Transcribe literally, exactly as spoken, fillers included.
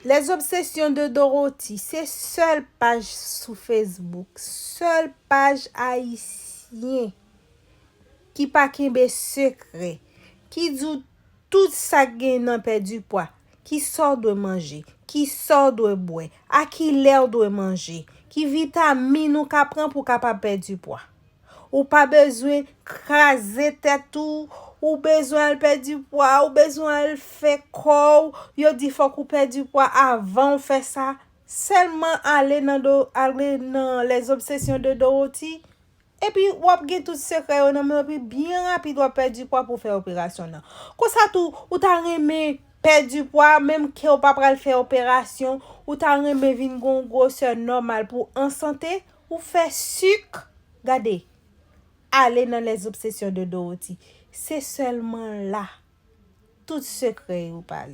Les Obsessions de Dorothy, se sèl paj sou Facebook, sèl paj ayisyen ki pa kenbe sekrè, ki di w tout sa k gen nan pèdi pwa, ki sa w dwe manje, ki sa w dwe bwè, a ki lè w dwe manje, ki vitamin ou ka pran pou w kapab pèdi pwa. Ou pa bezwen kraze tèt ou, ou bezwen al pèdi pwa, ou bezwen al fè kò w, yo di fòk ou pèdi pwa avan w fè sa. Sèlman ale nan do, ale nan Les Obsessions de Dorothy, epi w ap gen tout sekrè yo nan men w, epi byen rapid w ap pèdi pwa pou fè operasyon nan. Konsa tou, ou ta renmen pèdi pwa, menm ke w pa pral fè operasyon, ou ta renmen vin gon gwosè nòmal pou w an sante, ou fè sik, gade, ale nan Les Obsessions de Dorothy. Se sèlman la tout sekrè yo pale.